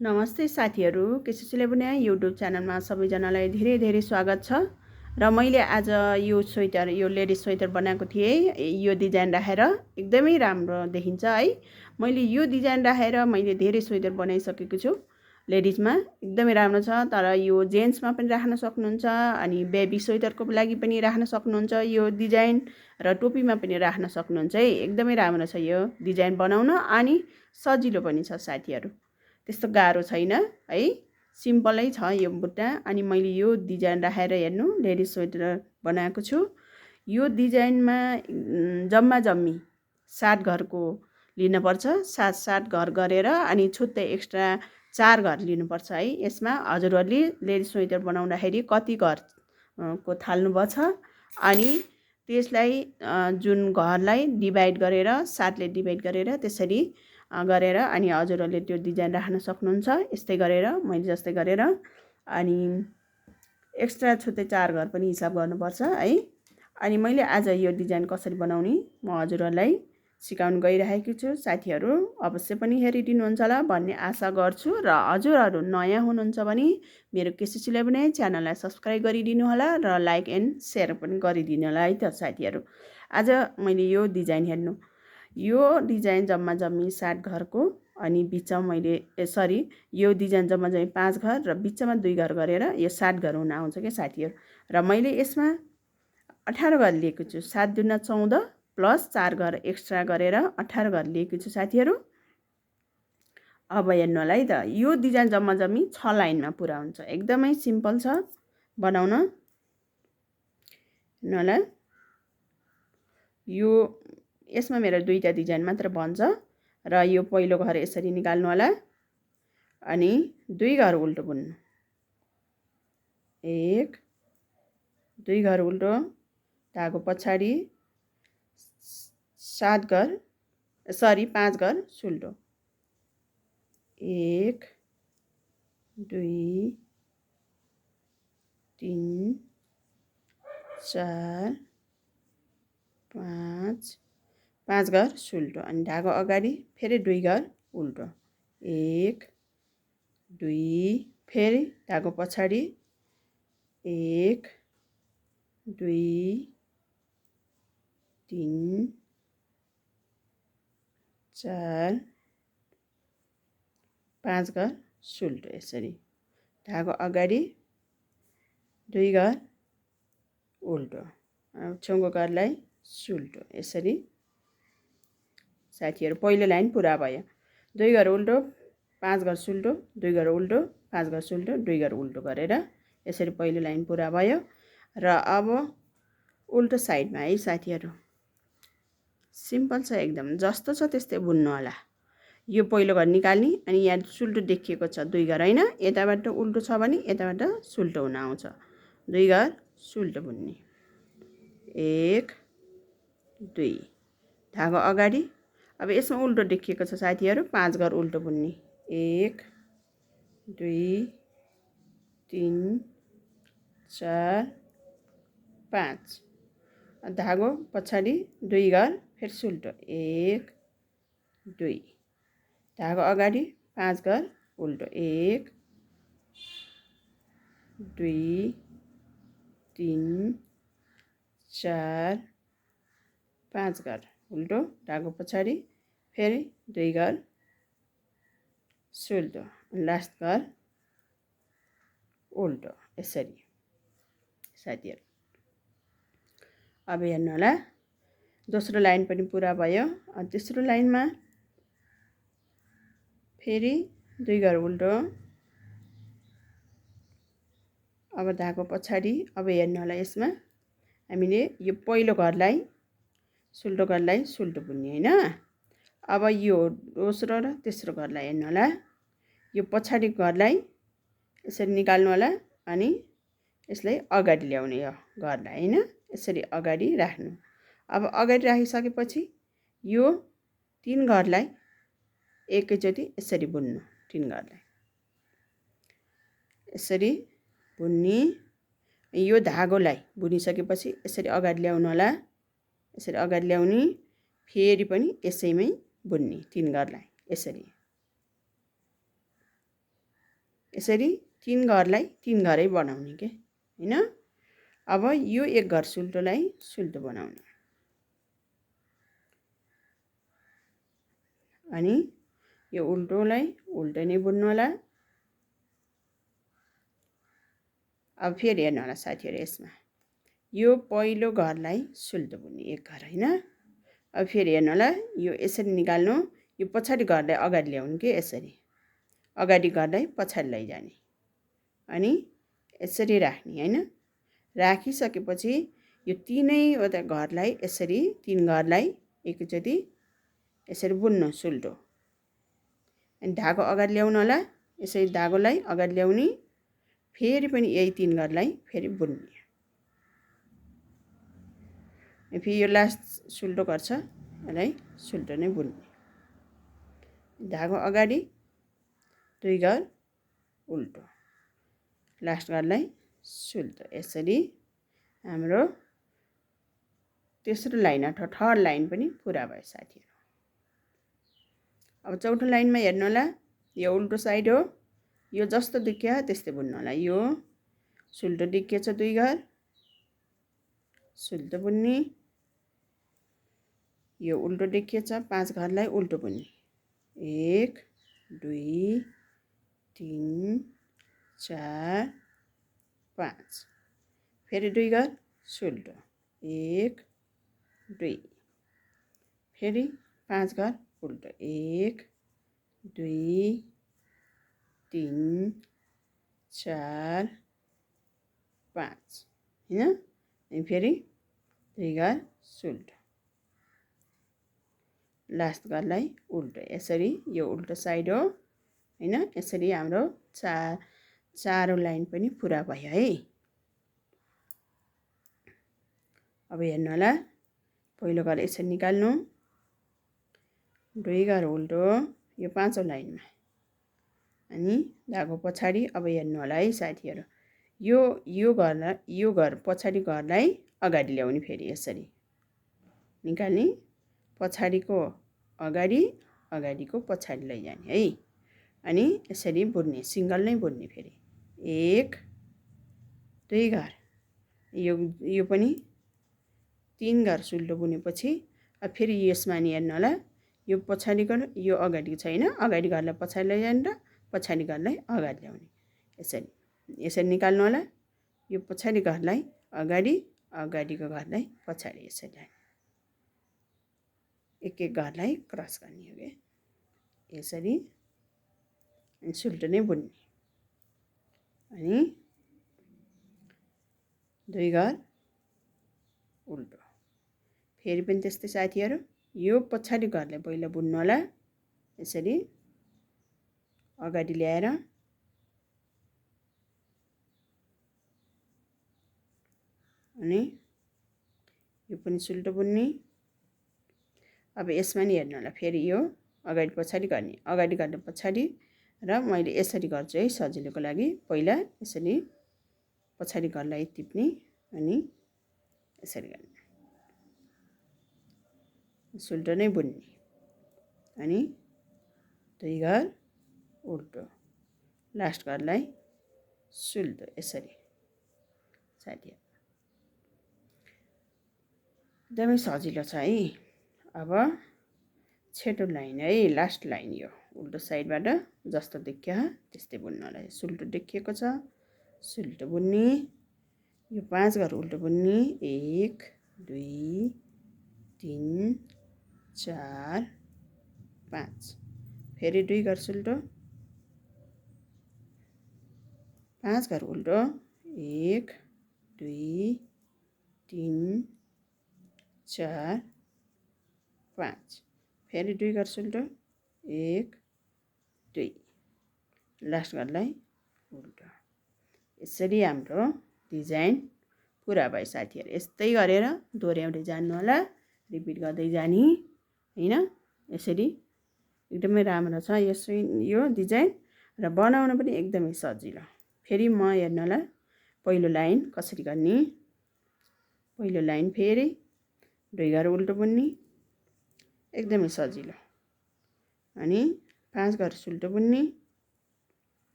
नमस्ते साथीहरू, केसीसीले बुने युट्युब च्यानलमा सबैजनालाई धेरै धेरै स्वागत छ। र मैले आज यो स्वेटर, यो लेडिज स्वेटर बनाएको थिएँ। यो डिजाइन राखेर एकदमै राम्रो देखिन्छ है। मैले यो डिजाइन राखेर मैले धेरै स्वेटर बनाइसकेको छु। लेडिजमा एकदमै राम्रो छ, तर यो जेन्ट्समा पनि राख्न सक्नुहुन्छ अनि बेबी स्वेटरको लागि पनि राख्न सक्नुहुन्छ। यो डिजाइन र टोपीमा पनि राख्न सक्नुहुन्छ है। एकदमै राम्रो छ यो डिजाइन बनाउन अनि सजिलो पनि छ साथीहरू। त्यस्तो गाह्रो छैन है, सिम्पलै छ यो बुट्टा। अनि मैले यो डिजाइन राखेर हेर्नु लेडिज स्वेटर बनाएको छु। यो डिजाइनमा जम्मा जम्मी 7 घरको लिनुपर्छ। 7 घर गरेर अनि छुट्टै एक्स्ट्रा 4 घर लिनुपर्छ है। यसमा हजुरहरूले लेडिज स्वेटर बनाउँदाखेरि कति घर को थाल्नुभएको छ अनि त्यसलाई जुन घरलाई डिभाइड गरेर 7ले डिभाइड गरेर त्यसरी गरेर अनि हजुरहरूले त्यो डिजाइन राख्न सक्नुहुन्छ। यस्तै गरेर मैले जस्तै गरेर अनि एक्स्ट्रा छुट्टै 4 घर पनि हिसाब गर्नुपर्छ है। अनि मैले आज यो डिजाइन कसरी बनाउने म हजुरहरूलाई सिकाउन गइरहेको छु। साथीहरू अवश्य पनि हेरिदिनुहुन्छ होला भन्ने आशा गर्छु। र हजुरहरू नयाँ हुनुहुन्छ भने मेरो केसीसीले पनि च्यानललाई सब्सक्राइब गरिदिनु होला र लाइक एन्ड सेयर पनि गरिदिनु होला है त साथीहरू। आज मैले यो डिजाइन हेर्नु, यो डिजाइन जम्मा जम्मी 7 घरको अनि बिचमा मैले यो डिजाइन जम्मा जम्मी 5 घर र बिचमा 2 घर गरेर यो 7 घर हुन आउँछ क्या साथीहरू। र मैले यसमा 18 घर लिएको छु। 7 दुना 14 प्लस 4 घर एक्स्ट्रा गरेर 18 घर लिएको छु साथीहरू। अब हेर्नु होला है त, यो डिजाइन जम्मा जम्मी 6 लाइनमा पुरा हुन्छ। एकदमै सिम्पल छ बनाउन। हेर्नु होला, यो यसमा मेरो 2टा डिजाइन मात्र बन्छ। र यो पहिलो घर यसरी निकाल्नु होला अनि 2 घर उल्टो बुन्नु। 1 2 घर उल्टो, धागो पछाडि 5 घर सुल्टो। 1 2 3 4 5 घर सुल्टो अनि धागो अगाडि फेरि 2 घर उल्टो। 1 2 फेरि धागो पछाडि 1 2 3 4 5 घर सुल्टो। यसरी धागो अगाडि 2 घर उल्टो, छेउको घरलाई सुल्टो। यसरी साथीहरू पहिलो लाइन पुरा भयो। 2 घर उल्टो 5 घर सुल्टो, 2 घर उल्टो 5 घर सुल्टो, 2 घर उल्टो गरेर यसरी पहिलो लाइन पुरा भयो। र अब उल्टो साइडमा है साथीहरू, सिम्पल छ एकदम, जस्तो छ त्यस्तै बुन्नु होला। यो पहिलो घर निकाल्ने अनि यहाँ सुल्टो देखिएको छ 2 घर होइन, यताबाट उल्टो छ भने यताबाट सुल्टो हुन आउँछ। 2 घर सुल्टो बुन्ने। 1 2 धागो अगाडि। अब यसमा उल्टो देखिएको छ साथीहरू, 5 घर उल्टो बुन्ने। 1 2 3 4 5 धागो पछाडि 2 घर फेरि सुल्टो। 1 2 धागो अगाडि 5 घर उल्टो। 1 2 3 4 5 घर उल्टो, धागो पछाडि फेरि 2 घर सुल्टो, लास्ट घर उल्टो। यसरी साथीहरू अब हेर्नु होला, दोस्रो लाइन पनि पुरा भयो। तेस्रो लाइनमा फेरि 2 घर उल्टो। अब धागो पछाडि। अब हेर्नु होला, यसमा हामीले यो पहिलो घरलाई सुल्टो बुन्ने होइन। अब यो दोस्रो र तेस्रो घरलाई हेर्नु होला, यो पछाडि घरलाई यसरी निकाल्नु होला अनि यसलाई अगाडि ल्याउने, यो घरलाई होइन यसरी अगाडि राख्नु। अब अगाडि राखिसकेपछि यो 3 घरलाई एकैचोटि यसरी बुन्नु। 3 घरलाई यसरी बुन्ने। यो धागोलाई बुनिसकेपछि यसरी अगाडि ल्याउनु होला। यसरी अगाडि ल्याउने, फेरि पनि यसैमै बुन्ने 3 घरलाई यसरी। यसरी 3 घरलाई 3 घरै बनाउने के हैन। अब यो 1 घर सुल्टोलाई सुल्टो बनाउने अनि यो उल्टोलाई उल्टो नै बुन्नु होला। अब फेरि हेर्नु होला साथीहरु, यसमा यो पहिलो घरलाई सुल्टो बुन्ने 1 घर हैन। अब फेरि हेर्नु होला, यो यसरी निकाल्नु, यो पछाडि घरलाई अगाडि ल्याउनु के यसरी अगाडि घरलाई पछाडि लैजाने अनि यसरी राख्ने हैन। राखिसकेपछि यो तीनैवटा घरलाई यसरी 3 घरलाई एकैचोटि यसरी बुन्नु सुल्टो। अनि धागो अगाडि ल्याउनु होला, यसरी धागोलाई अगाडि ल्याउने, फेरि पनि यही 3 घरलाई फेरि बुन्ने। फेरि यो लास्ट सुल्टो घर छ, यसलाई सुल्टो नै बुन्ने। धागो अगाडि 2 घर उल्टो, लास्ट घरलाई सुल्टो। यसरी हाम्रो तेस्रो लाइन अथवा थर्ड लाइन पनि पुरा भयो साथीहरु। अब चौथो लाइनमा हेर्नु होला, यो उल्टो साइड हो, यो जस्तो देखियो त्यस्तै बुन्नु होला। यो सुल्टो देखिएछ 2 घर सुल्टो बुन्ने, यो उल्टो देखिएछ 5 घरलाई उल्टो बुन्ने। 1 2 3 4 5 फेरि 2 घर सुल्टो 1 2 फेरि 5 घर उल्टो 1 2 3 4 5 हैन। अनि फेरि 2 घर सुल्टो, लास्ट घरलाई उल्टो। यसरी यो उल्टो साइड हो हैन। यसरी हाम्रो चारौं लाइन पनि पुरा भयो है। अब हेर्नु होला, पहिलो घर यसरी निकाल्नु, 2 घर उल्टो यो 5औं लाइनमा अनि धागो पछाडि। अब हेर्नु होला है साथीहरु, यो घर पछाडि घरलाई अगाडि ल्याउने, फेरि यसरी निकाल्ने, पछाडिको अगाडि अगाडिको पछाडि लैजाने है। अनि यसरी बुन्ने, सिंगल नै बुन्ने। फेरि 1 2 घर यो पनि 3 घर सुल्टो बुनेपछि अब फेरि यसमा नि हेर्नु होला, यो पछाडिको यो अगाडिको छैन, अगाडि घरलाई पछाडि लैजाने र पछाडि घरलाई अगाडि ल्याउने। यसरी निकाल्नु होला, यो पछाडि घरलाई अगाडि अगाडिको घरलाई पछाडि यसरी ल्याउने, एक घरलाई क्रस गर्ने हो के यसरी। अनि सुल्टो नै बुन्ने अनि 2 घर उल्टो। फेरि पनि त्यस्तै साथीहरु, यो पछाडि घरलाई पहिला बुन्नु होला, यसरी अगाडि ल्याएर अनि यो पनि सुल्टो बुन्ने। अब यसमा नि हेर्नु होला, फेरि यो अगाडि पछाडि गर्ने, अगाडि गर्ने पछाडि, र मैले यसरी गर्छु है सजिलोको लागि। पहिला यसरी पछाडि घरलाई टिप्ने अनि यसरी गर्ने, सुल्टो नै बुन्ने अनि 2 घर उल्टो, लास्ट घरलाई सुल्टो। यसरी साथीहरु एकदमै सजिलो छ है। अब छेटो लाइन है, लास्ट लाइन, यो उल्टो साइडबाट जस्तो देखियो त्यस्तै बुन्नु होला। सुल्टो देखिएको छ, सुल्टो बुन्ने, यो 5 घर उल्टो बुन्ने, 1 2 3 4 5 फेरि 2 घर सुल्टो, 5 घर उल्टो, 1 2 3 4 5 फेरि 2 घर सुल्टो, 1 2 लास्ट घरलाई उल्टो। यसरी हाम्रो डिजाइन पुरा भयो साथीहरु। यस्तै गरेर दोहोर्याउँदै जानु होला, रिपिट गर्दै जाने हैन। यसरी एकदमै राम्रो छ यो डिजाइन र बनाउन पनि एकदमै सजिलो। फेरि म हेर्नु होला, पहिलो लाइन कसरी गर्ने। पहिलो लाइन फेरि 2 घर उल्टो बुन्ने, एकदमै सजिलो। अनि 5 घर सुल्टो बुन्ने,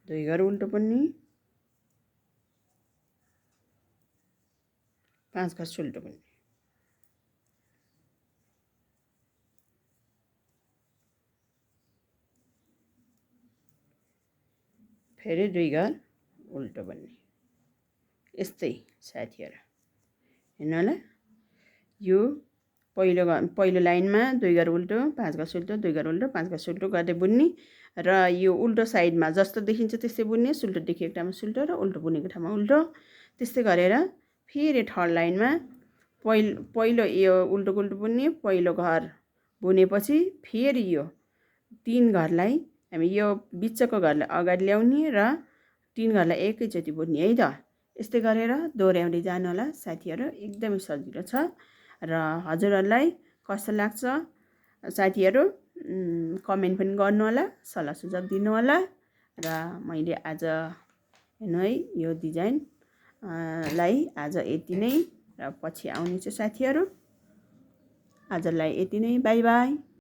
दुई घर उल्टो बुन्ने, 5 घर सुल्टो बुन्ने। फेरि 2 घर उल्टो बुन्ने। यस्तै साथीहरु हेर्नु होला, यो पहिलो लाइनमा 2 घर उल्टो, 5 घर सुल्टो, 2 घर उल्टो, 5 घर सुल्टो गर्दै बुन्ने र यो उल्टो साइडमा जस्तो देखिन्छ त्यस्तै बुन्ने, सुल्टो देखेको ठाउँमा सुल्टो र उल्टो बुनेको ठाउँमा उल्टो। त्यस्तै गरेर फेरि थर्ड लाइनमा पहिलो यो उल्टो बुन्ने, पहिलो घर बुनेपछि फेरि यो 3 घरलाई हामी यो बिचको घरलाई अगाडि ल्याउने र 3 घरलाई एकैचोटि बुन्ने है त। यस्तै गरेर दोहोऱ्याउँदै जानु होला साथीहरु, एकदमै सजिलो छ र हजुरहरूलाई कस्तो लाग्छ साथीहरु कमेन्ट पनि गर्नु होला, सल्लाह सुझाव दिनु होला। र मैले आज हेर्नु है यो डिजाइन लाई आज यति नै र पछि आउने चाहिँ साथीहरु आजलाई यति नै, बाइ बाइ।